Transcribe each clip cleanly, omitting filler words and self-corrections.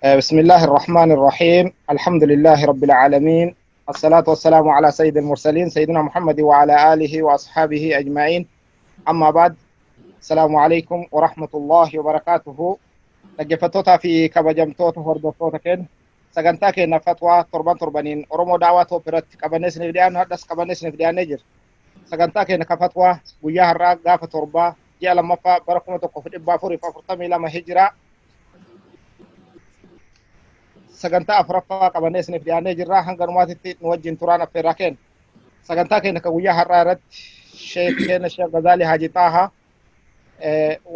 بسم الله الرحمن الرحيم. الحمد لله رب العالمين، الصلاة والسلام على سيد المرسلين سيدنا محمد وعلى آله وأصحابه أجمعين. أما بعد، السلام عليكم ورحمة الله وبركاته. Dhaggeeffattootaa fi kabajamtoota hordoftoota keenya, sagantaa keenya fatwaa torban torbaniin Oromoo Daawaa Toop irratti qabannee isiniif dhiyaannu hadhas qabannee isiniif dhiyaannee jira. Sagantaa keenya ka fatwaa guyyaa har'aa gaafa 7 ji'a 2ffaa bara 1442 hijiraa sagantaa 4ffaa qabannee isiniif dhiyaannee jirra. Hanga dhumaatitti nu wajjin turaan affeerraa keenya. Sagantaa keenya ka guyyaa har'aa irratti Sheek keenya Sheek Gazaalii Haji Xaahaa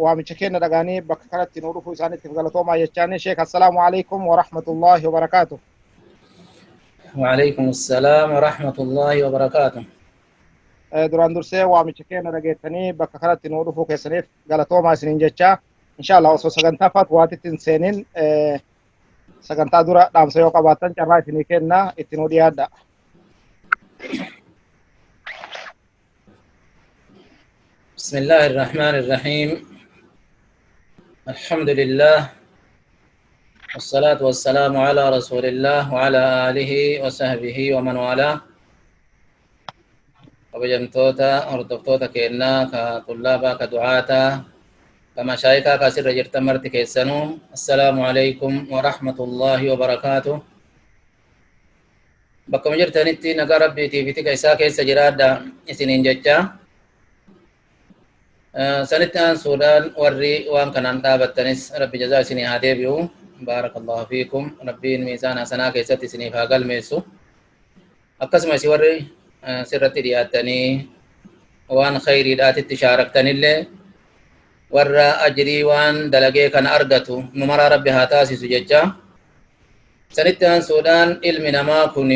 waamicha keenya dhagaanii bakka kanatti nu dhufuu isaaniitiif galatoomaa jechaanii. Sheek, assalaamu alaikum wa rahmatullahi wa barakaatuh. وعليكم السلام ورحمة الله وبركاته. Duraan dursee waamicha keenya dhageettanii bakka kanatti nu dhufuu keessaniif galatoomaa isiniin jechaa, inshallah osoo sagantaa fatwaatitti hin seenin sagantaa dura dhaamsa yoo qabaattan carraa isinii kenna, itti nu dhiyaadha. بسم الله الرحمن الرحيم. الحمد لله والصلاة والسلام على رسول الله وعلى آله وصحبه ومن والاه. Kabajamtoota hordoftoota keenyaa, ka tullaabaa, ka du'aataa, ka mashaayikaa, ka asirra jirtan marti keessanuu, assalaamu alaikum wa rahmatullaahi wa barakaatuh. Bakkuma jirtanitti nagaa Rabbiitii fi tika isaa keessa jiraadha isiniin jecha. Sanitti aansuudhaan warri waan kanaan dhaabattanis Rabbi jazaa isinii haa deebi'u. Baarakallahu fiikum. Rabbiin miizaan hasanaa keessatti isiniif haa galmeessu. Akkasuma isin warri sirratti dhiyaattanii waan khayriidhaatitti shaaraktanillee warra ajrii waan dalagee kana argatu nu maraa Rabbi haa taasisu jecha. Sanitti aansuudhaan ilmi namaa kun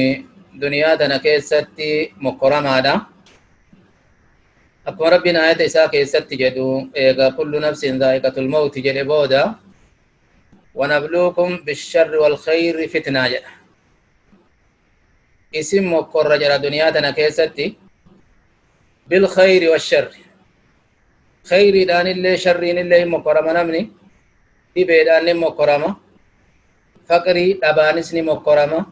duniyaa tana keessatti mokkoramaadha. Akkuma Rabbiin aayata isaa keessatti jedhu, eega kullu nafsin dhaa'iqatul mawti jedhe booda, wanabluukum bisharri wal khayri fitnaa jedha. Isin mokkorra jedha duniyaa tana keessatti, bil khayri washarri, khayriidhaan illee sharriin illee hin mokkorama namni, dhibeedhaan ni mokkorama, faqrii dhabaanis ni mokkorama,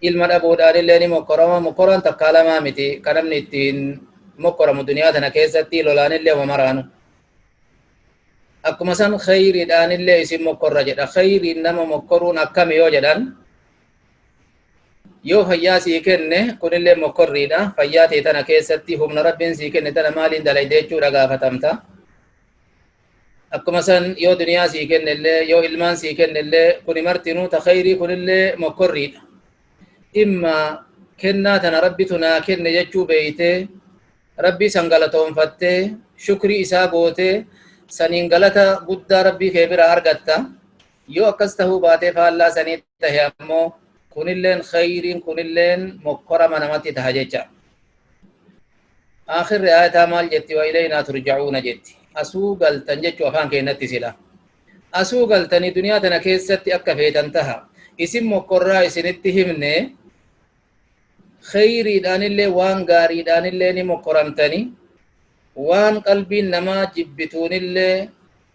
ilma dhabuudhaan illee ni mokkorama. Mokkoraan takkaa lamaa miti kan namni ittiin mokkoramu duniyaa tana keessatti, lolaan illee maraanu. Akkuma san khayriidhaan illee isin mokkorra jedha. Khayriin nama mokkoruun akkami yoo jedhan, yoo fayyaa sii kenne kunillee mokkorriidha. Fayyaa tee tana keessatti humna Rabbiin sii kenne tana maaliin dalayde jechuudha gaafatamta. Akkuma san yoo duniyaa sii kenne illee, yoo ilmaan sii kenne illee, kuni martinuu ta khayrii, kunillee mokkorriidha. Imma kennaa tana Rabbitu naa kenne jechuu beeytee Rabbii san galatoonfattee shukrii isaa gootee saniin galata guddaa Rabbii kee biraa argatta. Yoo akkas tahuu baatee faallaa sanii tahe ammoo kunilleen khayriin kunilleen mokkorama namatti taha jecha. Aakhirri aayataa maal jetti? Wa ilaynaa turja'uuna jetti. Asuu galtan jechuu afaan keennatti sila. Asuu galtanii duniyaa tana keessatti akka feetan taha. Isin mokkorraa isinitti himne, kheyriidhaanillee waan gaariidhaanillee ni mokkoramtani, waan qalbiin namaa jibbituunillee,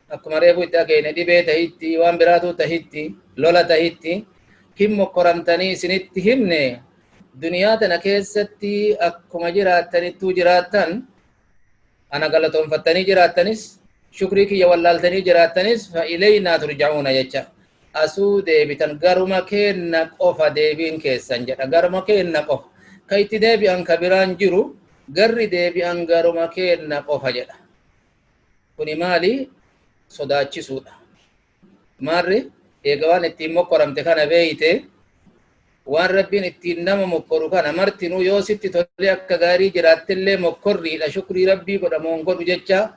akkuma reefu itti akeene, dhibee tahitti, waan biraatuu tahitti, lola tahitti hin mokkoramtanii isinitti himne. Duniyaa tana keessatti akkuma jiraattanittuu jiraattan, ana galatoonfattanii jiraattanis, shukrii kiyya wallaaltanii jiraattanis, fa ilaynaa turja'uuna jecha, asuu deebitan, garuma keenna qofa deebiin keessan jedha. Garuma keenna qofa ka itti deebi'an, ka biraan jiru garri deebi'an garuma keenna qofa jedha. Kuni maali? Sodaachisuudha. Maarri eega waan ittiin mokkoramte kana beeyte, waan Rabbiin ittiin nama mokkoru kana martinuu yoo sitti tolee akka gaarii jiraattellee mokkorriidha, shukrii Rabbii godhamoon godhu jecha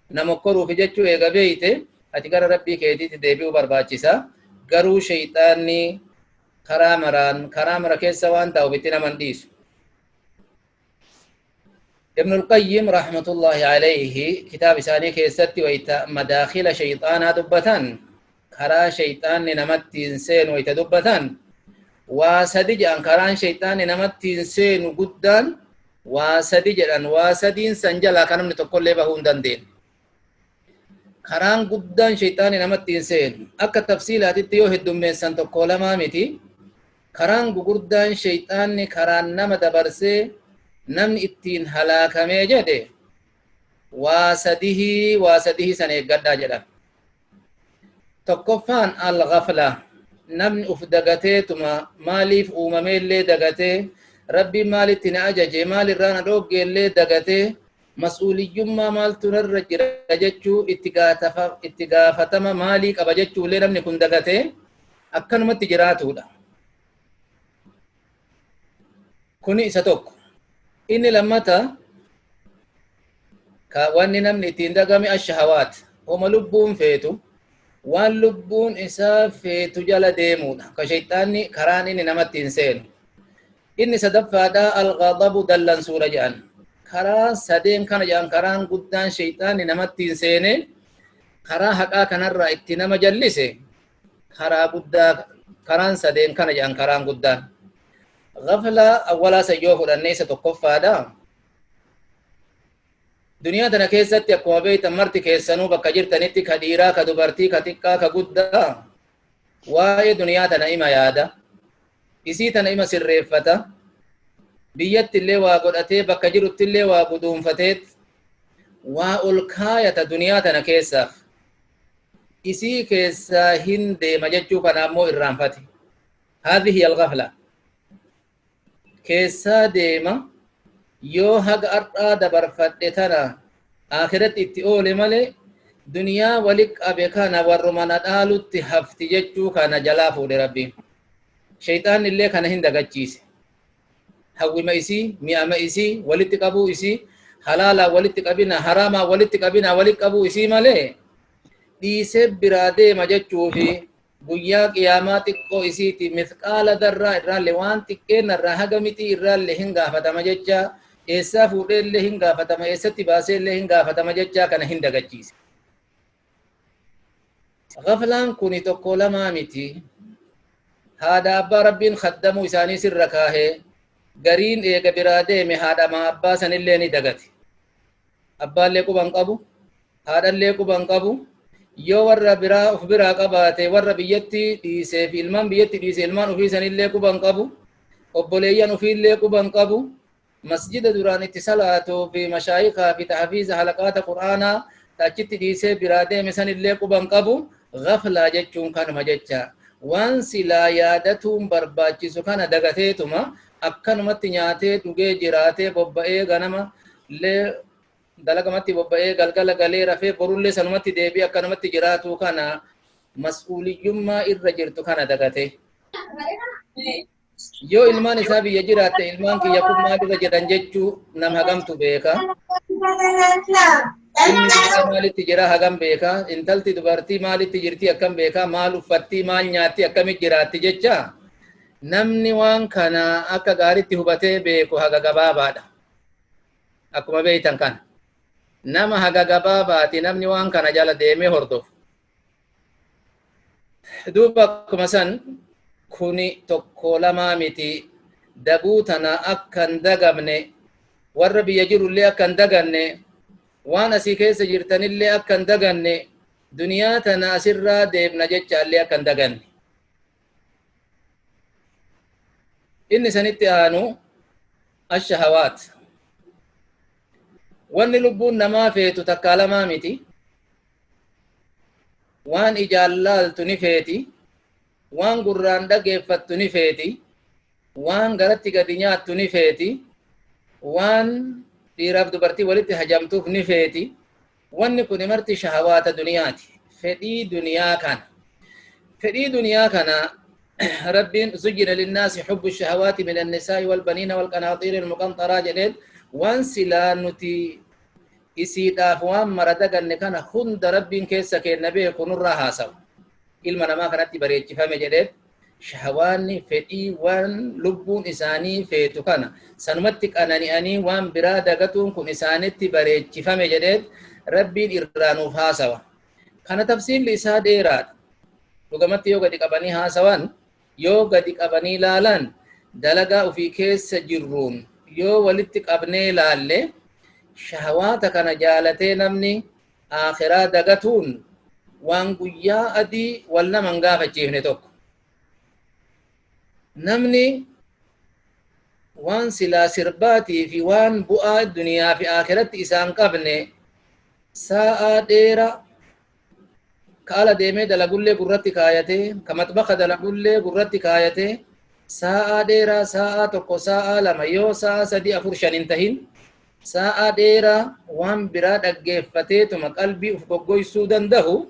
na mokkoruufi jechuu eega beeyte, ati gara Rabbii keetiitti deebi'uu barbaachisa. Garuu sheyxaanni karaa maraan karaa mara keessa waan taa'uuf itti naman dhiisu. Ibn al-Qayyim rahmatullahi alayhi kitaaba isaanii keessatti wayita madaakhila shayxaanaa dubbatan, karaa shayxaanni namatti hin seenu wayita dubbatan, waa sadi jedhan. Karaan shayxaanni namatti hin seenu guddaan waa sadi jedhan. Waa sadiin san jalaa kan namni tokkollee bahuu hin dandeenye. Karaan guddaan shayxaani namatti hin seenu akka tafsiilaatitti yoo heddummeessan tokko lamaa miti. Karaan gugurdaan shayxaanni karaan nama dabarsee namni ittiin halaakamee jedhe waa sadihii, waa sadihii san eeggadhaa jedha. Tokkoffaan al-ghafla, namni uf dagateetuma maaliif uumameellee dagatee, Rabbiin maalitti na ajaje, maalirraa na dhooggeellee dagatee, mas'uuliyyummaa maaltu narra jira jechuu, itti gaafatama maalii qaba jechuullee namni kun dagatee akkanumatti jiraatudha. Kuni isa tokko. Inni lammata ka wanni namni ittiin dagame ashahawaat, homa lubbuun feetu, waan lubbuun isaa feetu jala deemuudha. Ka shayxaanni karaan inni namatti hin seenu. Inni sadaffaadha al-ghadabu, dallansuudha jedhan. Karaa sadeen kana jedhan karaan guddaan shayxaanni namatti hin seene karaa haqaa kanarraa itti nama jallise, karaa guddaa karaan sadeen kana jedhan karaan guddaan. Ghaflaa awwalaa san yoo fudhanne, isa tokkoffaadha. Duniyaa tana keessatti akkuma beektan marti keessanuu bakka jirtanitti, ka dhiiraa, ka dubartii, ka xiqqaa, ka guddaa, waa'ee duniyaa tana ima yaada. Isii tana ima sirreeffata. Biyyatti illee waa godhatee, bakka jirutti illee waa guduunfateet waa ol kaayata duniyaa tana keessaaf. Isii keessaa hin deema jechuu kana ammoo irraanfate. Haadhihi al-ghafla. Keessaa deema, yoo haga har'aa dabarfadhe tana akhiratti itti oole malee, duniyaa wali qabe kana warruma na dhaalutti hafti jechuu kana jalaa fuudhe Rabbiin. Shayxaanni illee kana hin dagachiise. Hawwima isii, mi'ama isii, walitti qabuu isii, halaalaa walitti qabina, haraamaa walitti qabina, walitti qabuu isii malee dhiisee biraa deema jechuu fi guyyaa qiyaamaa xiqqoo isiiti mithqaala darraa irraallee, waan xiqqeenna irraa haga mixii irraallee hin gaafatama jecha, eessaa fuudheellee hin gaafatama, eessatti baaseellee hin gaafatama jecha kana hin dagachiise. Ghaflaan kuni tokko lamaa miti. Haadha abbaa Rabbiin khaddamuu isaanii sirra kaahee, gariin eega biraa deeme haadha maa abbaa sanillee ni dagate. Abbaallee quban qabu, haadhallee quban qabu, yoo warra biraa uf biraa qabaate warra biyyatti dhiisee fi ilmaan biyyatti dhiise ilmaan ofii sanillee quban qabu, obboleeyyan ofiillee quban qabu, masjida duraan itti salaatuu fi mashaayikaa fi tahfiiza halaqaata qur'aanaa achitti dhiisee biraa deeme sanillee quban qabu. Ghaflaa jechuun kanuma jecha, waan silaa yaadatuun barbaachisu kana dagateetuma akkanumatti nyaatee dhugee jiraatee bobba'ee, ganama illee dalagamatti bobba'ee, galgala galee rafee, borullee sanumatti deebi'ee akkanumatti jiraatu kana, mas'uuliyyummaa irra jirtu kana dagate. Yoo ilmaan isaa biyya jiraatte, ilmaan kiyya kun maalirra jiran jechuu nam hagamtu beeka? Ilmi dhiiraa maalitti jira hagam beeka? Intalti dubartii maalitti jirti akkam beeka? Maal uffatti, maal nyaatti, akkamitti jiraatti jecha namni waan kana akka gaariitti hubatee beeku haga gabaabaadha. Akkuma beektan kana. Nama haga gabaabaati namni waan kana jala deemee hordofu. Duuba akkuma san kuni tokko lamaa miti. Daguu tana akka hin dagamne, warra biyya jirullee akka hin daganne, waan asii keessa jirtanillee akka hin daganne, duniyaa tana asirraa deemna jechaallee akka hin daganne. Inni sanitti aanu ashahawaat. Wanni lubbuun namaa feetu takkaa lamaa miti. Waan ijaan laaltu ni feeti, waan gurraan dhageeffattu ni feeti, waan garatti gadi nyaattu ni feeti, waan dhiiraaf dubartii walitti hajamtuuf ni feeti. Wanni kun marti shahawaata duniyaati, fedhii duniyaa kana. Fedhii duniyaa kana Rabbiin zuyyina linnaasi hubbu shahawaati min annisaa'i walbaniina walqanaaxiiri almuqanxaraa jedheen, waan silaa nuti isiidhaaf waan mara daganne kana hunda Rabbiin keessa kenna beeku nurraa haasawu. Ilma namaa kanatti bareechifame jedheen, shahawaanni fedhii waan lubbuun isaanii feetu kana sanumatti qanani'anii waan biraa dagatuun kun isaanitti bareechifame jedheen Rabbiin irraa nuuf haasawa. Kana tafsiilli isaa dheeraadha. Dhugamatti yoo gadi qabanii haasawan, yoo gadi qabanii laalan, dalagaa ofii keessa jirruun yoo walitti qabnee laalle, shahawaata kana jaalatee namni Aakhiraa dagatuun waan guyyaa adii wal nama hin gaafachiifne tokko. Namni waan silaa sirbaatii fi waan bu'aa duniyaa fi aakiratti isaan qabne sa'aa dheera ka ala deemee dalagullee gurratti kaayatee, ka maxbaxa dalagullee gurratti kaayatee, sa'aa dheeraa, sa'aa 1, sa'aa 2, yoo sa'aa 3, 4, 5 hin tahin, sa'aa dheeraa waan biraa dhaggeeffateetuma qalbii uf goggoysuu dandahu,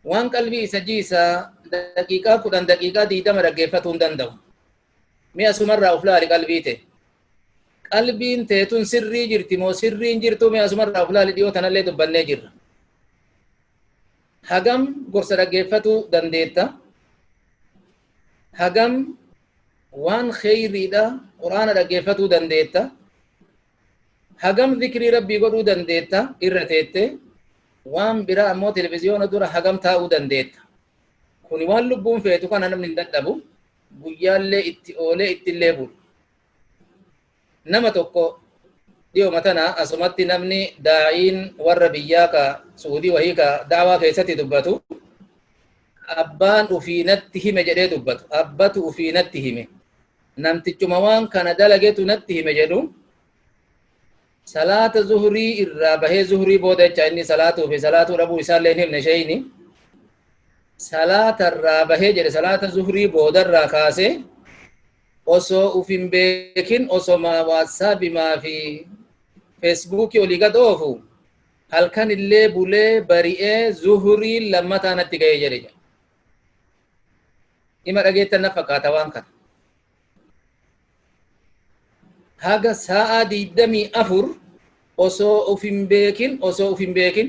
waan qalbii isa jiisaa daqiiqaa 10, daqiiqaa 20 dhaggeeffatuu hin danda'u. Mee asumarraa uf laali qalbii tee. Qalbiin teetun sirrii jirti moo sirrii hin jirtu? Mee asumarraa uf laali. Dhiyoo tanallee dubbannee jirra. Hagam gorsa dhaggeeffatuu dandeetta? Hagam waan kheyriidha Qur'aana dhaggeeffatuu dandeetta? Hagam zikrii Rabbii godhuu dandeetta irra teette? Waan biraa ammoo televiziyoona dura hagam taa'uu dandeetta? Kuni waan lubbuun feetu kana namni hin dadhabu, guyyaallee itti oolee ittillee bulu. Nama tokko dhiyooma tana asumatti namni daa'iin warra biyyaa ka Suudii wahii ka da'waa keessatti dubbatu, abbaan ufii natti hime jedhee dubbatu, abbatu ufii natti hime, namtichuma waan kana dalagetu natti hime jedhu, salaata zuhrii irraa bahee, zuhrii booda jecha, inni salaatuu fi salaatuu dhabuu isaallee hin himne sheeyni, salaata irraa bahee jedhe, salaata zuhrii boodarraa kaasee osoo uf hin beekin, osoma waatsaabimaa fi feesbuukii olii gad oofu, halkan illee bulee bari'ee zuhrii lammataa natti ga'ee jedhe. Ima dhageettan na fakkaata waan kana. Haga sa'aa 24 osoo uf hin beekin, osoo uf hin beekin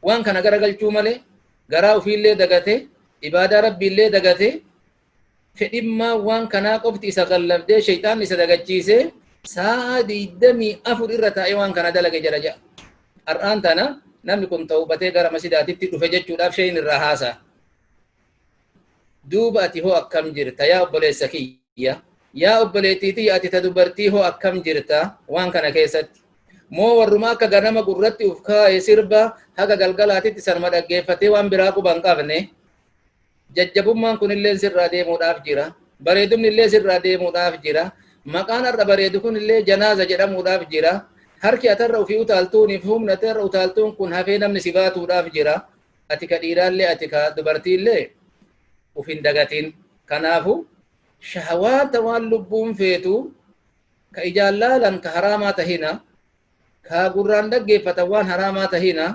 waan kana garagalchuu malee, garaa ufiillee dagate, ibaadaa Rabbiillee dagate, fedhimmaa waan kanaa qofti isa qallabdee, shayxaanni isa dagachiisee, sa'aa 24 irra taa'ee waan kana dalage jedha jedha. Har'aan tana namni kun tawbatee gara masidaatitti dhufe jechuudhaaf shayni irraa haasa'a. Duuba ati hoo akkam jirta, yaa obboleessa kiyya? Yaa obboleettii tiyya, ati ta dubartii hoo akkam jirta waan kana keessatti? Moo warruma akka ganama gurratti uf kaa'e sirba haga galgalaatitti sanuma dhaggeeffatee waan biraa quba hin qabne? Jajjabummaan kunillee sirraa deemuudhaaf jira. Bareedumni illee sirraa deemuudhaaf jira. Maqaan har'a bareedu kunillee janaaza jedhamuudhaaf jira. Harki atarra ofii utaaltuuniif humna atarra utaaltuun kun hafee namni si baatuudhaaf jira. Ati ka dhiiraallee, ati ka dubartiillee uf hin dagatin. Kanaafu shahawaata, waan lubbuun feetu, ka ijaan laalan ka haraamaa tahina, ka gurraan dhaggeeffatan waan haraamaa tahina,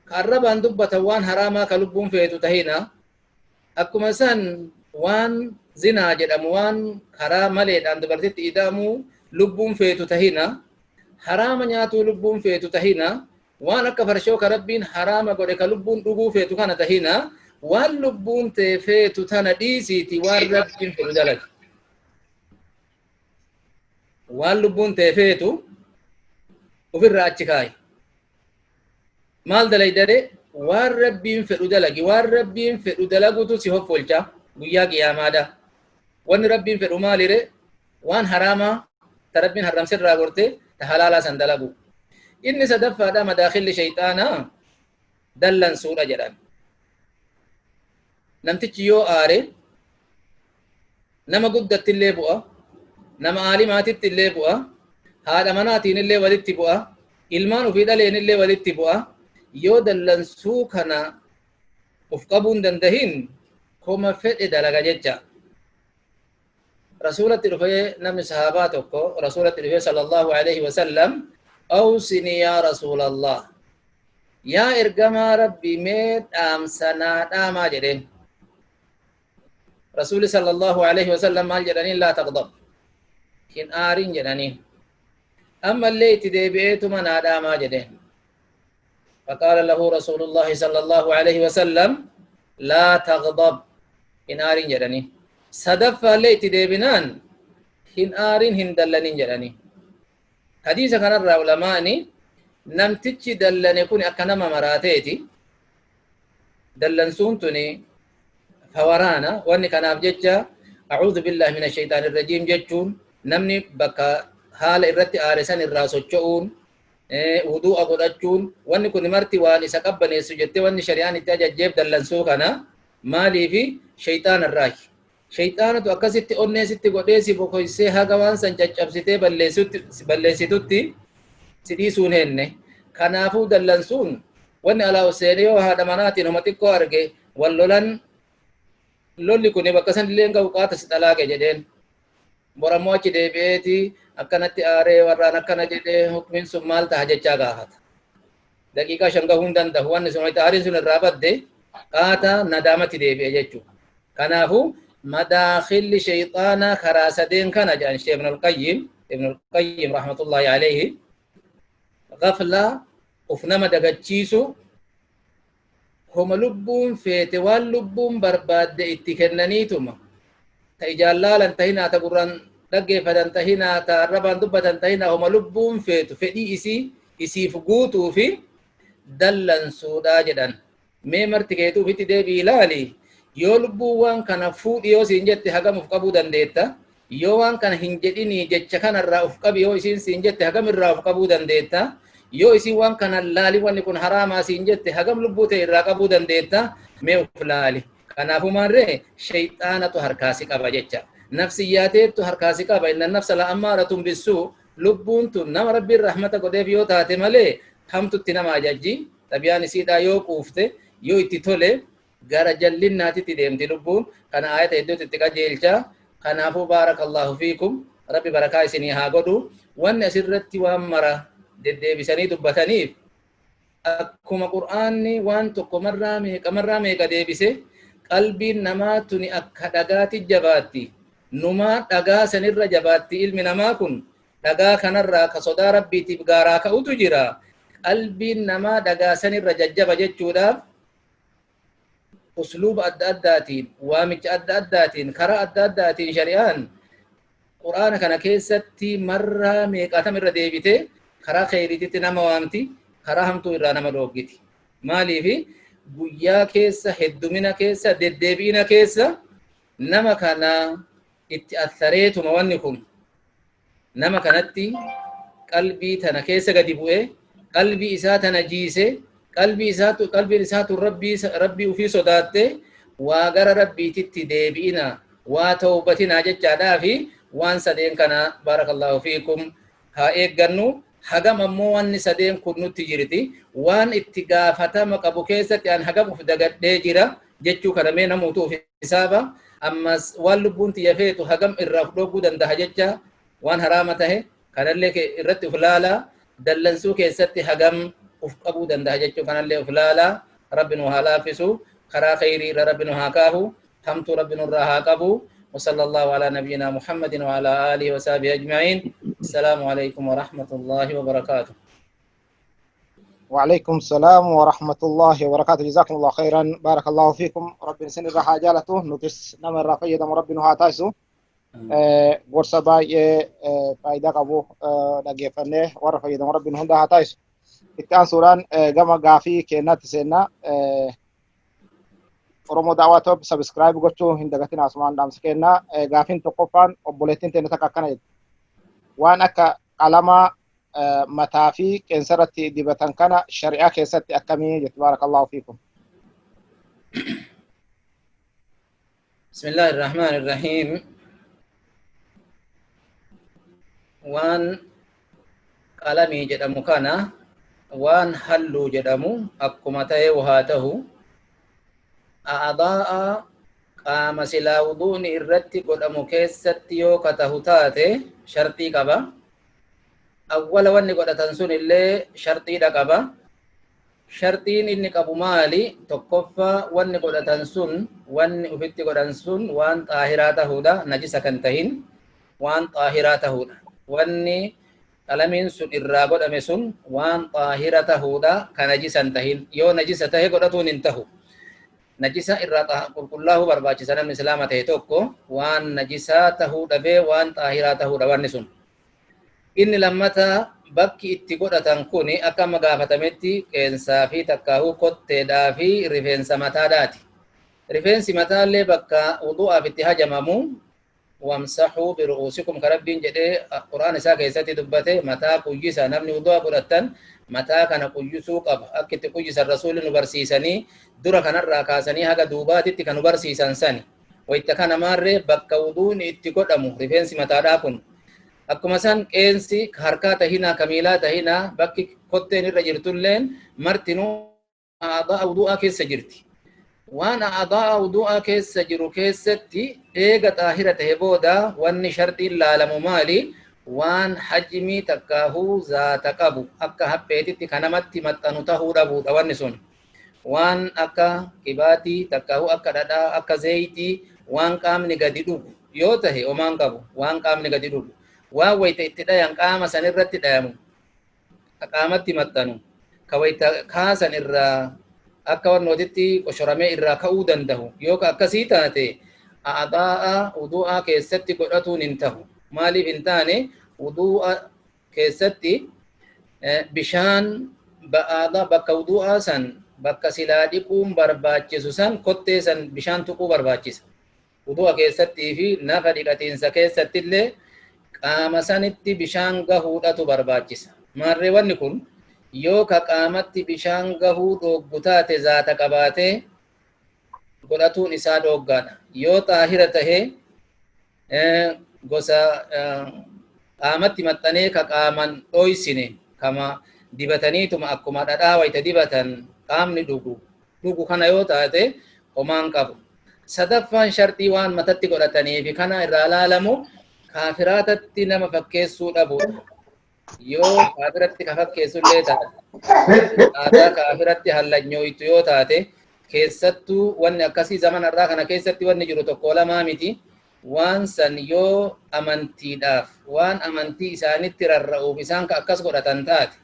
ka arrabaan dubbatan waan haraamaa ka lubbuun feetu tahina. Akkuma san waan zinaa jedhamu, waan karaa maleedhaan dubartitti ida'amuu lubbuun feetu tahina, haraama nyaatuu lubbuun feetu tahina, waan akka farshoo ka Rabbiin haraama godhe ka lubbuun dhuguu feetu kana tahina. Waan lubbuun tee feetu tana dhiisiiti waan Rabbiin fedhu dalagi. Waan lubbuun tee feetu ofirraa achi kaayi. Maal dalaydare? Waan Rabbiin fedhu dalagi. Waan Rabbiin fedhu dalagutu si hoffolcha guyyaa qiyaamaadha. Wanni Rabbiin fedhu maalire? Waan haraamaa ta Rabbiin harramsirraa gorte ta halaalaa san dalagu. Inni sadaffaadha, madaakilli shayxaanaa dallansuudha jedhan. Namtichi yoo aare nama guddatti illee bu'a, nama aalimaatitti illee bu'a, haadha manaatiin illee walitti bu'a, ilmaan ofii dhaleen illee walitti bu'a. Yoo dallansuu kana uf qabuu hin dandahin, koma fedhe dalaga jecha. Rasuulatti dhufee namni sahaabaa tokko, Rasuulatti dhufee sallallahu alaihi wasallam, "Awsini yaa Rasuulallah, yaa ergamaa Rabbi, mee dhaamsa naa dhaamaa," jedheen. Rasuuli sallallahu alaihi wasallam maal jedhaniin? "Laa taqdab, hin aarin," jedhaniin. Ammallee itti deebi'eetuma naa dhaamaa jedheen. فقال له رسول الله صلى الله عليه وسلم: "لا تغضب، hin aarin," jedhanii. Sadaffaallee itti deebinaan, "Hin aarin, hin dallanin," jedhanii. Hadiisa kanarraa ulamaani, namtichi dallane kun akka nama maraateeti. Dallansuun tuni fawaraana. Wanni kanaaf jecha "أعوذ بالله من الشيطان الرجيم" jechuun, namni bakka haala irratti aare san irraa socho'uun. Wudu'a godhachuun wanni kun marti waan isa qabbaneessu jettee wanni shari'aan itti ajajjeef dallansuu kana maaliifi shayxaana irraayi. Shayxaanatu akkasitti onnee sitti godhee si bokoysee haga waan san caccabsitee balleessitutti si dhiisuu hin henne. Kanaafuu dallansuun wanni alaa ol seenee yoo haadha manaatiin homa xiqqoo arge wal lolan lolli kun bakka san illee hin gahu qaata si xalaaqe jedheen. Bor ammoo achi deebi'eeti akkanatti aaree warraan akkana jedhee hukmiin sun maal taha jechaa gaafata. Daqiiqaa 5 gahuu hin dandahu. Wanni sun wayita aariin sun irraa badde qaata nadaamatti deebi'e jechuudha. Kanaafuu madaakhilli shayxaanaa karaa sadeen kana jedhan Sheekh Ibnul Qayyim, Ibnul Qayyim rahmatullahi alayhi, ghaflaa uf nama dagachiisu, homa lubbuun feete waan lubbuun barbaadde itti kennaniituma ta ijaan laalan tahinaa, ta gurraan dhaggeeffatan tahinaa, ta arrabaan dubbatan tahinaa, homa lubbuun feetu fedhii isii isiif guutuu fi dallansuudha jedhan. Mee marti keetuu ofitti deebi'i ilaali. Yoo lubbuun waan kana fuudhi yoo siin jette hagam of qabuu dandeetta? Yoo waan kana hin jedhinii jecha kanarraa of qabi yoo isiin siin jette hagam irraa of qabuu dandeetta? Yoo isiin waan kana laali wanni kun haraamaa siin jette hagam lubbuu ta'e irraa qabuu dandeetta? Mee of laali. Kanaafuu maarree shayxaanatu harkaa si qaba jecha. Nafsiyyaateettu harkaa si qaba. Inna nafsa la ammaaratun bissuu. Lubbuun tun nama Rabbiin rahmata godheef yoo taate malee hamtutti nama ajajji. Xabiyaan isiidhaa yoo quufte yoo itti tole gara jallinnaatitti deemti lubbuun. Kana aayata hedduutu itti qajeelcha. Kanaafuu baarakallahu fiikum, Rabbi barakaa isinii haa godhu. Wanni asirratti waan mara deddeebisanii dubbataniif akkuma Qur'aanni waan tokko marraa meeqa marraa meeqa deebise, qalbiin namaa tuni akka dhagaati jabaatti. Numaa dhagaa sanirra jabaatti. Ilmi namaa kun dhagaa kanarraa ka sodaa Rabbiitiif gaaraa ka'utu jira. Qalbiin namaa dhagaa sanirra jajjaba jechuudhaaf usluuba adda addaatiin, waamicha adda addaatiin, karaa adda addaatiin shari'aan Qur'aana kana keessatti marraa meeqaatam irra deebite karaa kheyriititti nama waamti, karaa hamtuu irraa nama dhooggiti. Maaliifi guyyaa keessa, heddumina keessa, deddeebi'ina keessa nama kana itti athareetuma wanni kun nama kanatti qalbii tana keessa gadi bu'ee qalbii isaa tana jiise, qalbii isaatu qalbiin isaatu rabbii rabbii ufii sodaatte waa gara rabbiititti deebi'ina waa tawbatinaa jechaadhaa fi waan sadeen kana barakallahu fiikum haa eeggannu. Hagam ammoo wanni sadeen kun nutti jirti, waan itti gaafatama qabu keessatti an hagam uf dagadhee jira jechuu kana mee namuutu uf hisaaba. Ammas waan lubbuun tiyya feetu hagam irraa uf dhogguu dandaha jecha waan haraama tahe kanallee irratti uf laala. Dallansuu keessatti hagam uf qabuu dandaha jechuu kanallee uf laala. Rabbi nu haa laaffisu, karaa kheyrii irra Rabbi nu haa kaahu, hamtuu Rabbi nurraa haa qabu. وصلى الله على نبينا محمد وعلى آله وصحبه أجمعين. السلام عليكم ورحمة الله وبركاته. وعليكم السلام ورحمة الله وبركاته. جزاكم الله خيرا، بارك الله فيكم. ربي سن الرحى جالته نتس نمر رفيد ربي نهاتاسو gorsa baay'ee faayidaa qabu dhaggeeffannee warra fayyadamu Rabbiin hunda haa taasisu. Itti aansuudhaan gama gaafii keenyaatti seenna. Oromoo Daawaa Toob subscribe gochuu hin dagatin, asumaan dhaamsa kennaa. Gaafiin tokkoffaan obboleettiin teenya takka akkana jetti. Waan akka qalamaa mataa fi qeensa irratti dibatan kana shari'aa keessatti akkamii jetti. Baarakallahu fiikum. بسم الله الرحمن الرحيم. Waan qalamii jedhamu kana, waan halluu jedhamu akkuma ta'e haa ta'u, a'daa'a qaama silaa wuduuni irratti godhamu keessatti yoo katahu taate sharxii qaba. Awwala wanni godhatan sun illee sharxiidha qaba. Sharxiin inni qabu maali? Tokkoffaa, wanni godhatan sun, wanni ufitti godhan sun waan xaahiraa tahuudha, najisa kan tahin, waan xaahiraa tahuudha. Wanni qalamiin sun irraa godhame sun waan xaahira tahuudha, ka najisa hin tahin. Yoo najisa tahe godhatuun hin tahu. Najisa irraa qulqullaahuu barbaachisa namni islaama tahe tokko. Waan najisaa tahuu dhabee waan xaahiraa tahuudha wanni sun. Inni lammataa, bakki itti godhatan kun akka amma gaafatametti qeensaa fi takkaahuu kotteedhaa fi rifeensa mataadhaati. Rifeensi mataallee bakka wudu'aaf itti hajamamu. Wamsaxuu biru'uusikum ka Rabbiin jedhee Qur'aan isaa keessatti dubbate, mataa quyyisa. Namni wudu'a godhattan mataa kana quyyisuu qaba. Akka itti quyyisan Rasuulli nu barsiisanii, dura kanarraa kaasanii haga duubaatitti kan nu barsiisan sani. Wayta kana maarree bakka wuduun itti godhamu rifeensi mataadhaa kun, akkuma san qeensi harkaa tahinaa, ka miilaa tahinaa, bakki kotteen irra jirtulleen martinuu a'daa wudu'aa keessa jirti. Waan a'daa wudu'aa keessa jiru keessatti eega xaahira tahe booda wanni sharxiin laalamu maali? Waan hajmii takkaahuu zaata qabu, akka hapheetitti ka namatti maxxanu tahuu dhabuudha wanni sun. Waan akka qibaatii takkaahuu akka dhadhaa, akka zeeytii, waan qaamni gadi dhugu yoo tahe homaan qabu. Waan qaamni gadi dhugu, waan wayta itti dhayan qaama san irratti dhayamu, ka qaamatti maxxanu, ka wayta kaasan irraa akka wannootitti qoshoramee irraa ka'uu dandahu yoo ka akkasii taate, a'daa'a wudu'aa keessatti godhatuun hin tahu. Maaliif hin taane? Wudu'a keessatti bishaan ba'aadha bakka wudu'aa san, bakka silaa dhiquun barbaachisu san, kottee san bishaan tuquu barbaachisa. Wudu'a keessattii fi nafa dhiqatiinsa keessattillee qaama sanitti bishaan gahuudhatu barbaachisa. Maarree wanni kun yoo ka qaamatti bishaan gahuu dhooggu taate, zaata qabaatee godhatuun isaa dhooggaadha. Yoo xaahira tahee gosa qaamatti maxxanee ka qaaman dhoysine, kama dibataniituma akkuma dhadhaa wayta dibatan qaamni dhugu kana yoo taate, homaan qabu. Sadaffaan sharxii waan matatti godhatanii fi kana irraa laalamu kaafiraatatti nama fakkeessuu dhabuudha. Yoo kaafiratti ka fakkeessullee taate, aadaa kaafiratti hallanyooytu yoo taate, keessattuu wanni akkasii zaman irraa kana keessatti wanni jiru tokko lamaa miti. Waan san yoo amantiidhaaf, waan amantii isaanitti rarra'uuf isaan ka akkas godhatan taate,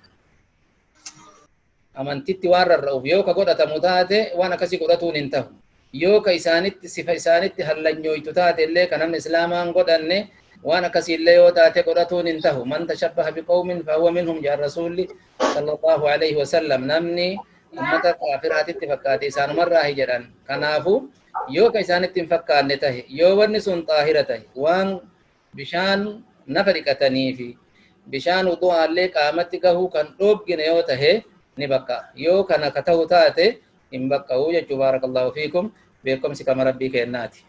amantitti waan rarra'uuf yoo ka godhatamu taate, waan akkasii godhatuun hin tahu. Yoo ka isaanitti sifa isaanitti hallanyooytu taate illee, ka namni islaamaan godhanne waan akkasii illee yoo taate, godhatuun hin tahu. Man tashabbaha biqawmin fahuwa minhum jedhan Rasuulli sallallahu alaihi wasallam. Namni ummata kaafiraatitti fakkaate isaanumarraa jedhan. Kanaafu yoo ka isaanitti hin fakkaanne tahe, yoo wanni sun xaahira tahe, waan bishaan nafa dhiqatanii fi bishaan wudu'aallee qaamatti gahuu kan dhoggine yoo tahe, ni bakka. Yoo kana ka ta'u taate, hin baqqa'u jechuu. Baarakallahu fiikum. Beekumsi kama Rabbii kennaati.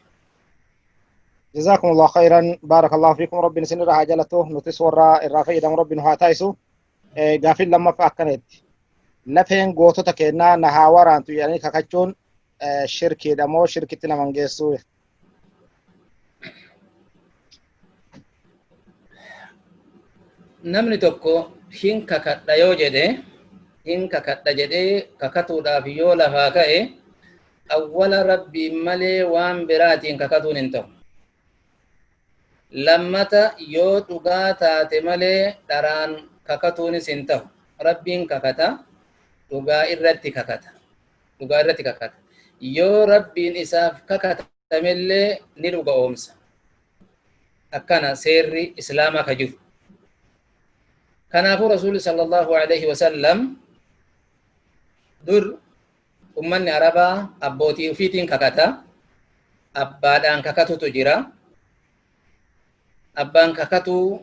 جزاكم الله خيرا، بارك الله فيكم. ربي نسن irraa jalatu, nutis warra irraa fayyadamu Rabbi nu haa taasisu. Gaaffiin lammaffaa akkaneetti: lafeen gootota kennaa na haa waraantu jedhanii kakachuun shirkiidha moo shirkitti naman geessu? Namni tokko hin kakadha yoo jedhe, hin kakadha jedhee kakatuudhaaf yoo lafaa ka'e, awwala Rabbiin malee waan biraatiin kakatuun hin ta'u. Lammata yoo dhugaa taate malee dharaan kakatuunis hin ta'u. Rabbiin kakata, dhugaa irratti kakata, dhugaa irratti kakata. Yoo Rabbiin isaaf kakatamellee ni dhuga oomsa. Akkana seerri islaamaa ka jiru. Kanaafuu Rasuulli sallallahu alaihi wasallam, dur ummanni Arabaa abbootii ufiitiin kakata, abbaadhaan kakatutu jira. Abbaan kakatuu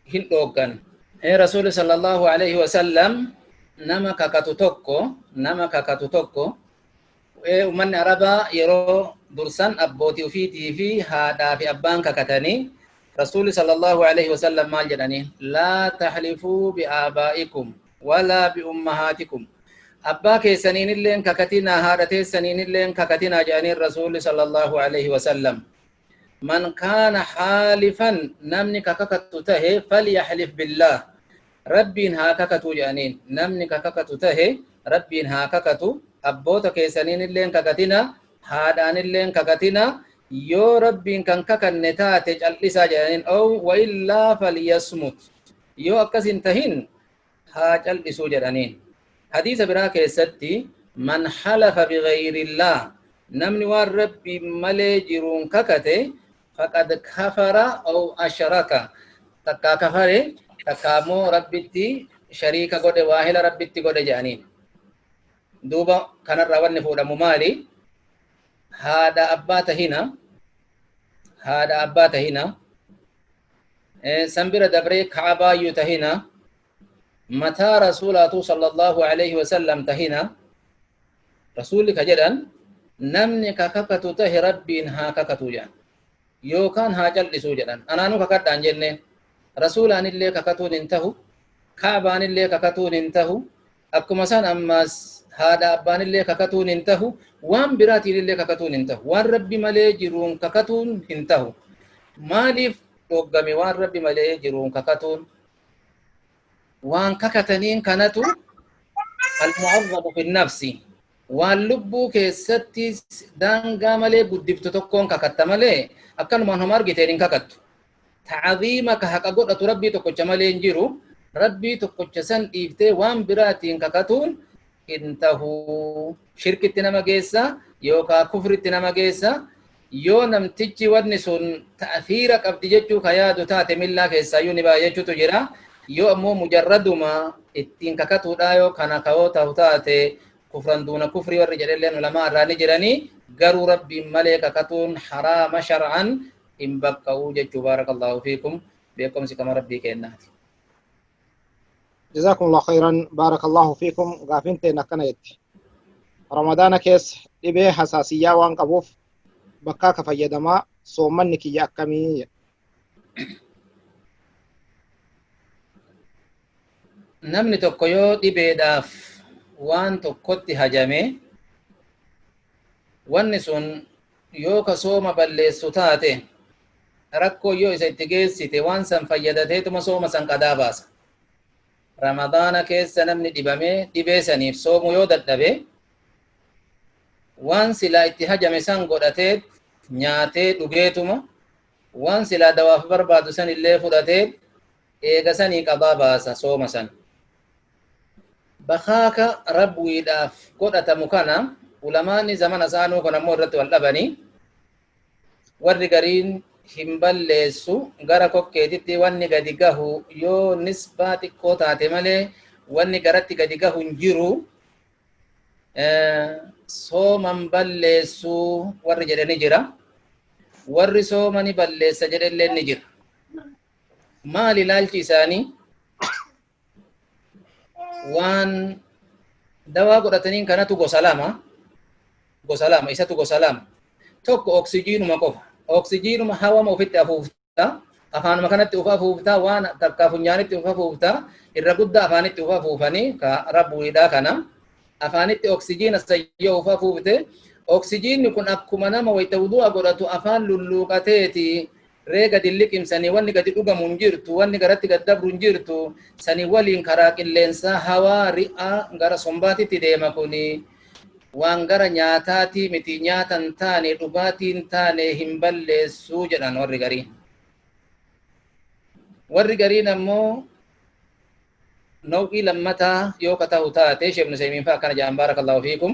hin dhooggan. Rasuulli sallallahu alaihi wasallam nama kakatu tokko, ummanni Arabaa yeroo dursan abbootii ufiitii fi haadhaa fi abbaan kakatanii, Rasuulli sallallahu alaihi wasallam maal jedhanii? Laa tahlifuu bi'aabaa'ikum walaa bi'ummahaatikum. Abbaa keessaniin illeen kakatinaa, haadha teessaniin illeen kakatinaa jedhaniin Rasuulli sallallahu alaihi wasallam. Man kaana xaalifan, namni kakakatu tahe, falyaxlif billaah, Rabbiin haa kakatu jedhaniin. Namni kakakatu tahe Rabbiin haa kakatu. Abboota keessaniin illeen kakatina, haadhaan illeen kakatina. Yoo Rabbiin kan kakanne taate cal'isaa jedhaniin. Ow wa illaa falyasmut, yoo akkas hin tahin haa cal'isuu jedhaniin. Hadiisa biraa keessatti, man halafa bigayrillaah, namni waan Rabbiin malee jiruun kakate, faqad kafara aw ashraka, takkaa kafare, takkaa immoo Rabbitti shariika godhe, waahila Rabbitti godhe jedhaniin. Duuba kanarraa wanni fuudhamu maali? Haadha abbaa tahina, Haadha abbaa tahina, san bira dabree ka'abaayyuu tahina, mataa rasuulaatu sallallahu alaihi wasallam tahina. Rasuulli ka jedhan, namni ka kakatu tahe Rabbiin haa kakatu jedhan, yookaan haa cal'isuu jedhan. Anaanuu kakadhaan jenne, rasuulaanillee kakatuun hin tahu, ka'abaanillee kakatuun hin tahu, akkuma san ammaas haadha abbaanillee kakatuun hin tahu, waan biraatiinillee kakatuun hin tahu, waan Rabbi malee jiruun kakatuun hin tahu. Maaliif dhoggame waan Rabbi malee jiruun kakatuun? Waan kakataniin kanatu al-mu'azzamu fi nafsi, waan lubbuu keessatti daangaa malee guddiftu tokkoon kakatta malee akkanumaan homa argiteen hin kakattu. Ta'aziima ka haqa godhatu Rabbii tokkocha malee hin jiru. Rabbii tokkocha san dhiiftee waan biraatiin kakatuun hin tahu. Shirkitti nama geessa yookaa kufritti nama geessa. Yoo namtichi wanni sun ta'athiira qabdi jechuu ka yaadu taate, millaa keessaayyuu ni ba'a jechuutu jira. Yoo ammoo mujarraduma ittiin kakatuudhaa yoo kana ka'oo ta'u taate, kufran duuna kufrii warri jedhelleen ulamaa irraa ni jiranii. Garuu Rabbiin malee kakatuun haraama, shar'an hin baqqa'uu jechuu. Baarakallaahu fiikum, beekumsi kama Rabbii kennaati. Jazakumullahu khairan, barakallahu fiikum. Gaafin teen akkana jetti: Ramadaana keessa dhibee hasaasiyyaa waan qabuuf bakkaa ka fayyadamaa, soommanni kiyya akkamii? Namni tokko yoo dhibeedhaaf waan tokkotti hajame, wanni sun yoo ka sooma balleessu taate, rakkoo yoo isa itti geessite, waan san fayyadateetuma sooma san qadaa baasa. Ramadaana keessa namni dhibamee dhibee saniif soomuu yoo dadhabe, waan silaa itti hajame san godhatee nyaatee dhugeetuma, waan silaa dawaaf barbaadu san illee fudhatee, eega sanii qadaa baasa sooma san. Bakaaka rabwiidhaaf godhatamu kana ulamaanni zamana isaanuu kun ammoo irratti wal dhabanii, warri gariin hin balleessu, gara kokkeetitti wanni gadi gahu yoo nisbaa xiqqoo taate malee wanni garatti gadi gahu hin jiru, sooman balleessu warri jedhe ni jira, warri sooma ni balleessa jedhellee ni jira. Maali ilaalchi isaanii? Waan dawaa godhataniin kanatu gosa lama, gosa lama isatu gosa lama. Tokko oksijiinuma qofa, oksijiinuma hawama ofitti afuufta, afaanuma kanatti uf afuufta, waan takkaa funyaanitti uf afuufta. Irra guddaa afaanitti uf afuufanii ka rabbuidhaa kana. Afaanitti oksijiina sayyoo uf afuufte, oksijiinni kun akkuma nama wayita wudu'a godhatu afaan lulluuqateeti ree gadi liqimsanii, wanni gadi dhugamu hin jirtu, wanni garatti gad dabru hin jirtu. Sanii waliin karaa qilleensaa hawaa ri'aa gara sombaatitti deema. Kuni waan gara nyaataatii miti, nyaata hin taane, dhugaatii hin taane, hin balleessuu jedhan warri garii. Warri gariin ammoo naw'ii lammataa yoo ka ta'u taate, Sheekh Ibn Usaymiin fa'a akkana jedhan, barakallahu fiikum,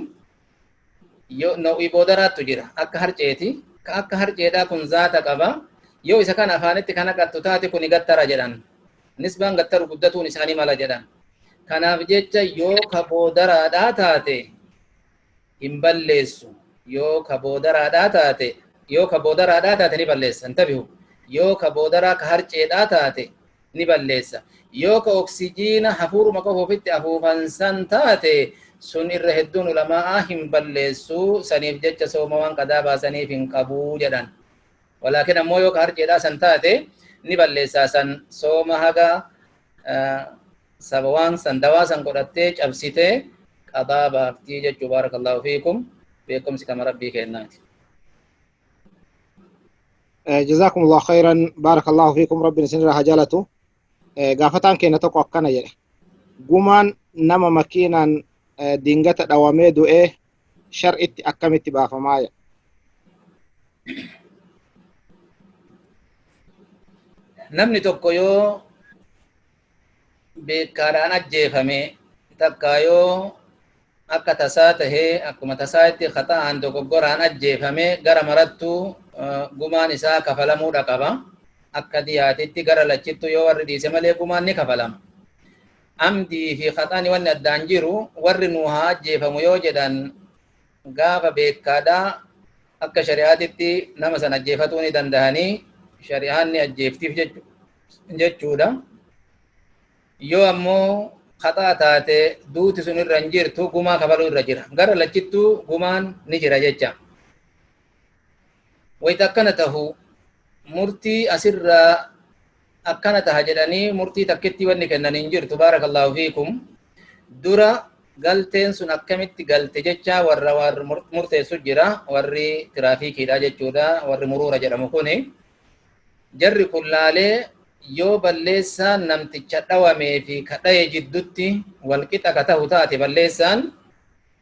yoo naw'ii boodaraattu jira akka harceeti, ka akka harceedhaa kun zaata qaba, yoo isa kana afaanitti kana qattu taate kuni gattara jedhan, nisbaan gattaru guddatuun isaanii mala jedhan. Kanaaf jecha yoo ka boodaraadhaa taate hin balleessu, yoo ka boodaraadhaa taate, yoo ka boodaraadhaa taate ni balleessa. Intabihu, yoo ka boodaraa ka harceedhaa taate ni balleessa. Yoo ka oksijiina hafuuruma qofa ofitti afuufan san taate, sun irra hedduun ulamaa'aa hin balleessu, saniif jecha sooma waan qadaa baasaniif hin qabuu jedhan. Walaakin ammoo yoo ka harceedhaa san taate ni balleessaa, san sooma haga saba waan san dawaa san godhattee cabsitee qadaa baaftii jechuu. Barakallahu fiikum, beekumsi kama Rabbii kennaati. Jazakum Allah khairan, barakallahu fiikum, Rabbiin isinirraa haa jaalatu. Gaafataan keenya tokko akkana jedhe: gumaan nama makiinaan dingata dhawamee du'ee shar'itti akkamitti baafamaa jedha. Namni tokko yoo beekaadhaan ajjeefame, takka yoo akka tasaa tahee akkuma tasaa itti khaxa'aan dogoggoraan ajjeefame, gara marattuu gumaan isaa kafalamuudha qaba. Akka diyaatitti gara lachittu yoo warri dhiise malee gumaan ni kafalama. Amdii fi khaxaani wanni addaan jiru, warri nuu haa ajjeefamu yoo jedhan, gaafa beekaadhaa Akka shari'aatitti nama san ajjeefatuu ni dandahanii, shari'aan ni ajjeeftiif jechuudha. Yoo ammoo khaxaa taate duuti sun irra hin jirtu, gumaa kafaluu irra jira. Gara lachittuu gumaan ni jira jecha. Wayita akkana tahu murtii asirraa akkana taha jedhanii murtii takkitti wanni kennan hin jirtu. Baarakallaahu fiikum. Dura galteen sun akkamitti galte jecha warra murteessu jira, warri tiraafikiidha jechuudha, warri muruura jedhamu kuni. Jarri kun laalee yoo balleessaan namticha dhawamee fi ka dhaye jiddutti walqixa ka tahu taate, balleessaan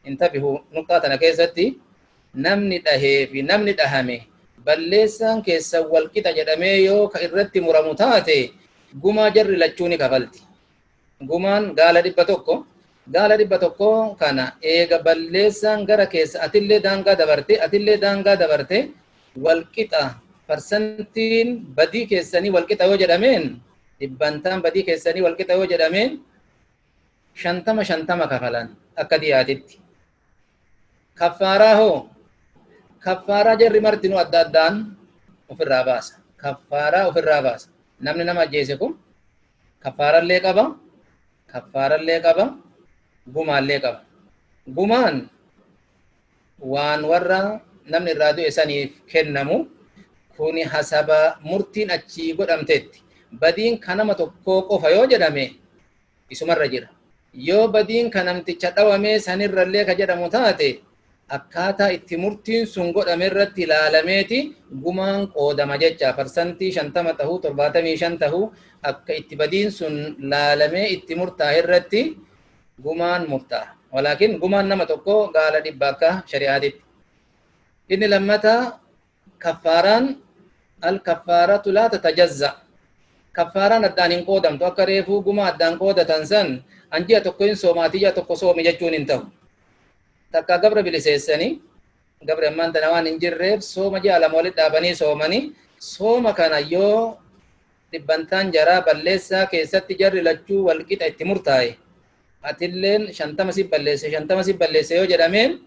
intabihu nuqxaa tana keessatti, namni dhahee fi namni dhahame balleessaan keessa walqixa jedhamee yoo ka irratti muramu taate, gumaa jarri lachuu ni kafalti. Gumaan gaala 100. Gaala 100 kana eega balleessaan gara keessa atillee daangaa dabarte, atillee daangaa dabarte, walqixa, parsantiin badii keessanii walqixa yoo jedhameen, dhibbantaan badii keessanii walqixa yoo jedhameen, 50 50 kafalan akka diyaatitti. Kaffaaraa hoo? Kaffaaraa jarri martinuu adda addaan ofirraa baasa. Kaffaaraa ofirraa baasa. Namni nama ajjeese kun kaffaarallee qaba, kaffaarallee qaba, gumaallee qaba. Gumaan waan warra namni irraa du'e saniif kennamu kuni hasaba murtiin achii godhamtetti. Badiin ka nama tokkoo qofa yoo jedhame isumarra jira. Yoo badiin ka namticha dhawamee sanirrallee ka jedhamu taate, akkaataa itti murtiin sun godhame irratti ilaalameeti gumaan qoodama jecha. Parsantii 50 tahuu, 75 tahuu, akka itti badiin sun laalamee itti murtaa'e irratti gumaan murtaa'a. Walaakin gumaan nama tokko gaala 100 akka shari'aatitti. Inni lammataa kaffaaraan, al kaffaaratu laa tatajazza. Kaffaaraan addaan hin qoodamtu. Akka reefuu gumaa addaan qoodatan san, an ji'a tokko hin sooma, ati ji'a tokko soomi jechuun hin ta'u. Takka gabra biliseessanii, gabri ammaan tana waan hin jirreef, sooma ji'a 2 walitti dhaabanii soomanii, sooma kana yoo dhibbantaan jaraa balleessaa keessatti jarri lachuu walqixa itti murtaa'e, atilleen 50 si balleesse, 50 si balleesse yoo jedhameen,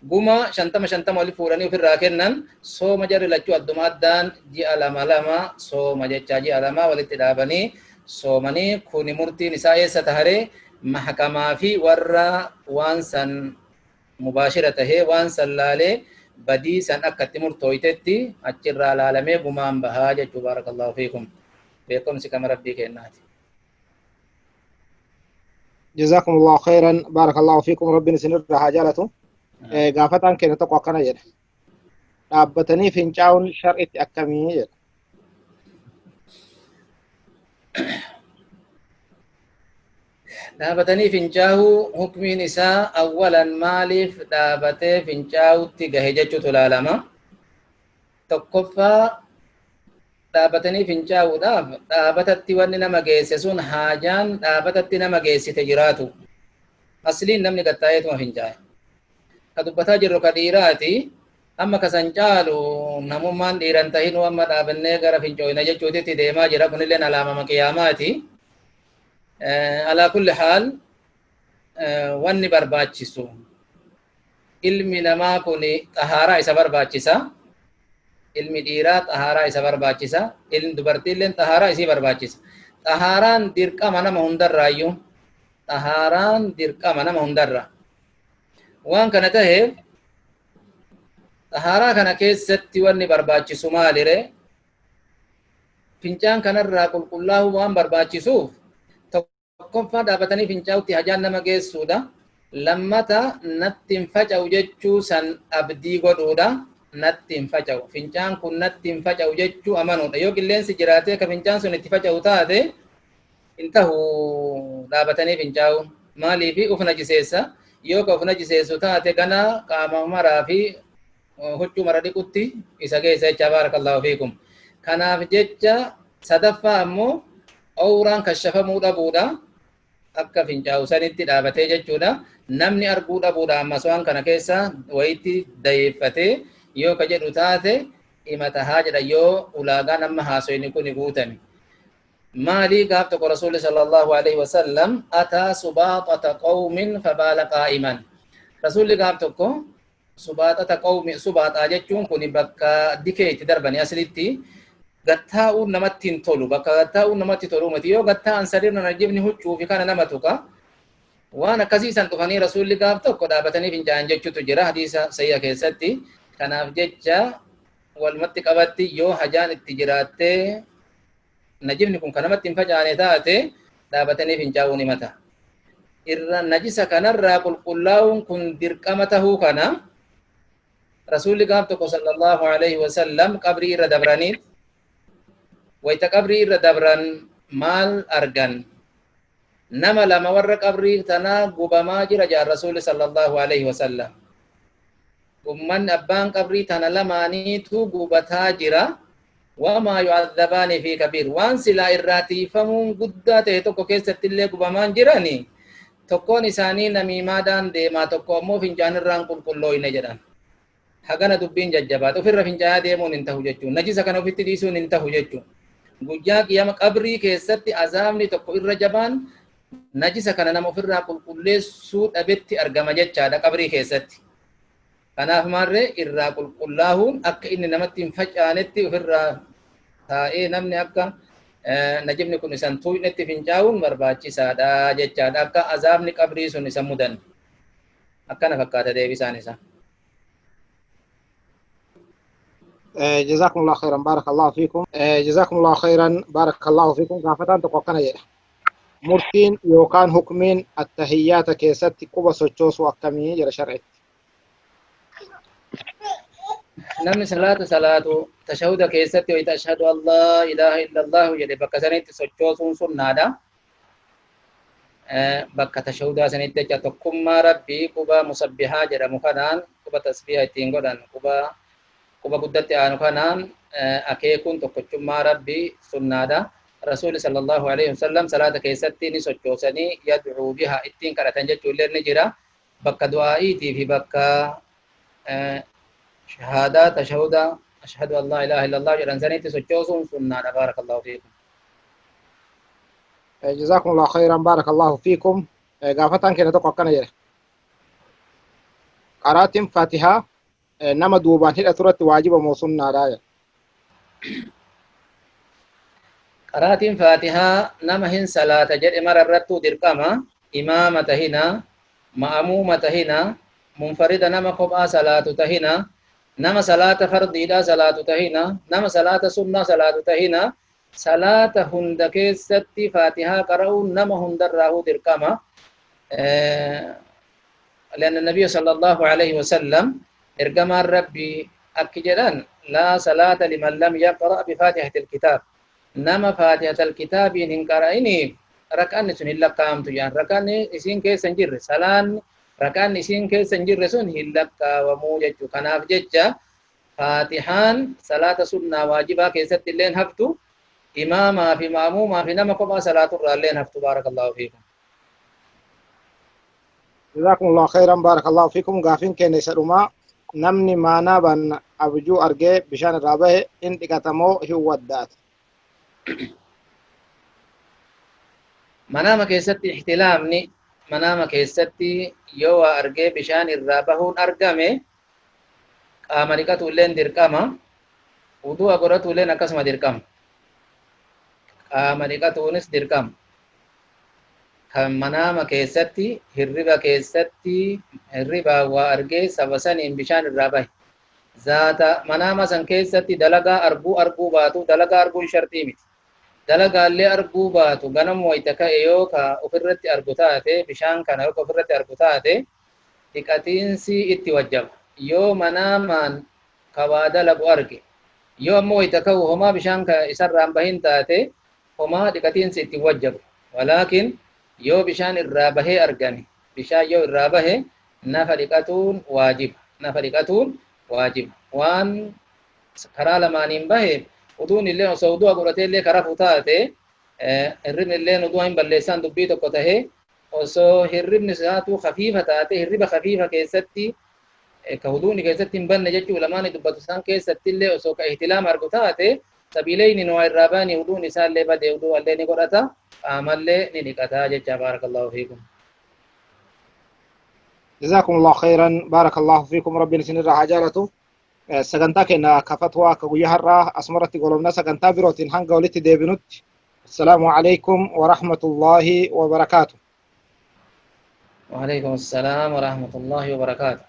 guma 50 50 walitti fuudhanii ofirraa kennan. Sooma jarri lachuu adduma addaan ji'a 2 2 sooma jechaa, ji'a 2 walitti dhaabanii soomanii. Kuni murtiin isaa eessa taharee? Mahkamaa fi warra waan san mubaashira tahee waan san laalee badii san akka itti murtooytetti achirraa laalamee gumaan bahaa jechuu. Baarakallaahu fiikum. Beekumsi kama Rabbii kennaati. جزاكم الله خيرا، بارك الله فيكم، ربنا سنرى هاجالته. Gaafataan keenya tokko akkana jedha: dhaabbatanii fincaa'uun shar'itti akkamii jedha. Dhaabatanii fincaa'uu hukmiin isaa, awwalan maaliif dhaabatee fincaa'utti gahe jechuutu ilaalama. Tokkoffaa, dhaabatanii fincaa'uudhaaf dhaabatatti wanni nama geesse sun, haajaan dhaabatatti nama geessite jiraatu. Asliin namni gattaa'eetuma fincaa'e. Ka dubbataa jirru ka dhiiraati. Amma kasan caalu namummaan dhiiran tahinuu amma dhaabannee gara fincooyna jechuutitti deemaa jira. Kunilleen alaamama qiyaamaati. Alaa kulli haal, wanni barbaachisu ilmi namaa kun xahaaraa isa barbaachisa. Ilmi dhiiraa xahaaraa isa barbaachisa. Ilmi dubartiilleen xahaaraa isii barbaachisa. Xahaaraan dirqama nama hundarraayyuu. Xahaaraan dirqama nama hundarra. Waan kana taheef, xahaaraa kana keessatti wanni barbaachisu maalire? Fincaan kanarraa qulqullaa'uu waan barbaachisuuf, tokkoffaa dhaabatanii fincaa'utti hajaan nama geessuudha. Lammata, natti hin faca'u jechuu san abdii godhuudha. Natti hin faca'u, fincaan kun natti hin faca'u jechuu amanuudha. Yoo qilleensi jiraatee ka fincaan sun itti faca'u taate, hin tahu dhaabatanii fincaa'uun. Maaliifi? Uf najiseessa. Yoo ka uf najiseessu taate, gana qaama maraa fi huccuu mara dhiqutti isa geessa jecha. Baarakallaahu fiikum. Kanaaf jecha, sadaffaa ammoo awraan kashafamuu dhabuudha. Akka fincaa'u sanitti dhaabatee jechuudha. Namni arguu dhabuudha. Ammas waan kana keessa wayitti dayeeffatee yoo ka jedhu taate himatahaa jedha, yoo ulaagaan amma haasoyni kun guutame. Maali? Gaaf tokko Rasuulli sallallahu alaihi wasallam ataa subaaxata qawmin fabaala qaa'iman. Rasuulli gaaf tokko Subaaxata qawmi subaaxaa jechuun kun bakka dikee itti darbanii aslitti gattaa'uun namatti hin tolu. Bakka gattaa'uun namatti tolu miti. Yoo gattaa'an sadiirra najibni huccuu fi kana nama tuqa. Waan akkasii san dhufanii rasuulli gaaf tokko dhaabatanii fincaa'an jechuutu jira hadiisa sayya keessatti. Kanaaf jecha walumatti qabatti yoo hajaan itti jiraattee najibni kun kan namatti hin facaane taate dhaabatanii fincaa'uu ni mata. Irra najisa kanarraa qulqullaa'uun kun dirqama tahuu kana rasuulli gaaf tokko sallallahu alaihi wasallam qabrii irra dabraniit wayta qabrii irra dabran maal argan? Nama lama warra qabrii tanaa gubamaa jira jaan rasuulli sallallahu alaihi wasallam. Ummanni abbaan qabrii tana lamaaniitu gubataa jira. Wamaa yu'adhabaani fi kabiir. Waan silaa irraa tiifamuun guddaa ta'e tokko keessatti illee gubamaan jirani. Tokkoon isaanii namiimaadhaan deemaa tokko ammoo fincaanirraan qulqullooyne jedhan. Hagana dubbiin jajjabaata. Ofirra fincaa'aa deemuun hin tahu jechuun. Najisa kana ofitti dhiisuun hin tahu jechuun. Guyyaa qiyama qabrii keessatti azaabni tokko irra jabaan najisa kana nama ofirraa qulqulleessuu dhabetti argama jechaadha qabrii keessatti. Kanaaf maarree irraa qulqullaahuun akka inni namatti hin facaanetti ofirraa taa'ee namni akka najibni kun isan tuuynetti fincaa'uun barbaachisaadha jechaadha. Akka azaabni qabrii sun isa mudan. Akkana fakkaata deebisaan isaa. جزاكم الله خيرا بارك الله فيكم. جزاكم الله خيرا بارك الله فيكم. gaafataan tokko akkana jedha. Murtiin yookaan hukmiin attahiyyaata keessatti quba sochoosuu akkamii jedha shar'itti? Namni salaata salaatu tashahuda keessatti wayita ashhadu an laa ilaaha illallahu jedhe bakka sanitti sochoosuun sunnaadha. Bakka tashahudaa sanitti jecha tokkummaa rabbii quba musabbihaa jedhamu kanaan quba tasbiiha ittiin godhan quba guddatti aanu kanaan akeekuun tokkochummaa rabbii sunnaadha. Rasuuli sallallahu alaihi wasallam salaata keessatti ni sochoosanii yad'uu biha ittiin kadhatan jechuun illee ni jira. Bakka du'aa'iitii fi bakka shahaadaa tashahuda ashhadu an laa ilaaha illallah jedhan sanitti sochoosuun sunnaadha. Baarakallahu fiikum. جزاكم الله خيرا بارك الله فيكم. gaafataan keenya tokko akkana jedha. Qaraatiin Faatihaa nama duubaan hidhatu irratti waajiba moo sunnaadha jedha. Qaraatiin Faatihaa nama hin salaata jedhe mara irrattuu dirqama. Imaama tahina, ma'amuuma tahina, munfarida nama kophaa salaatu tahina, nama salaata fardiidhaa salaatu tahina, nama salaata sunnaa salaatu tahina, salaata hunda keessatti Faatihaa qara'uun nama hundarraahuu dirqama. لأن النبي صلى الله عليه وسلم إرجما ربي أكجدان لا صلاة لمن لم يقرأ بفاتحة الكتاب. نما فاتحة الكتاب إن قرأني ركان سن إلا قامت يعني ركان إسين كيس سنجر سلان ركان إسين كيس سنجر سن إلا وموجج كناف ججة فاتحان صلاة سنة واجبة كيست اللين هفتو إماما في ماموما في نما كما صلاة اللين هفتو. بارك الله فيكم. جزاكم الله خيرا بارك الله فيكم. gaafiin keenya isa dhumaa namni maanaa ban abjuu argee bishaan irraa bahe in dhiqatamoo hin waddaata? Manaama keessatti ihtilaamni manaama keessatti yoo waa argee bishaan irraa bahuun argame qaama dhiqatu illeen dirqama, wudu'a godhatu illeen akkasuma dirqama, qaama dhiqatuunis dirqama. Kan manaama keessatti hirriba keessatti hirribaa waa argee saba saniin bishaan irraa bahe zaata manaama san keessatti dalagaa arguu baatu dalagaa arguun shartii miti. Dalagaallee arguu baatu ganama wayita ka'e yoo ka ofirratti argu taate bishaan kana yoo ka ofirratti argu taate dhiqatiinsi itti wajjaba. Yoo manaamaan ka waa dalagu arge yoo ammoo wayita ka'u homaa bishaan ka isarraan bahin taate homaa dhiqatiinsi itti wajjabu. Walaakin yoo bishaan irraa bahee argame bishaan yoo irraa bahe nafa dhiqatuun waajiba. Nafa dhiqatuun waajiba. Waan karaa lamaaniin bahe uduun illee osoo udu'a godhatee illee karaa futaate hirribni illee udu'a hin balleessaan dubbii tokko tahee osoo hirribni isaatu khafiifa taate hirriba khafiifa keessatti ka huduuni keessatti hin banne jechuu lamaani dubbatu isaan keessatti illee osoo ka ihtilaam argu taate sabiilayni waa irraa baanii huduun isaallee badee udu'a illee ni godhata qaamallee ni dhiqata jecha. Baarakallahu fiikum. جزاكم الله خيرا، بارك الله فيكم، ربي isinirraa haa jaalatu. Sagantaa keenya ka fatwaa ka guyyaa har'aa asumarratti golobna. Sagantaa birootiin hanga walitti deebinutti, السلام عليكم ورحمة الله وبركاته. وعليكم السلام ورحمة الله وبركاته.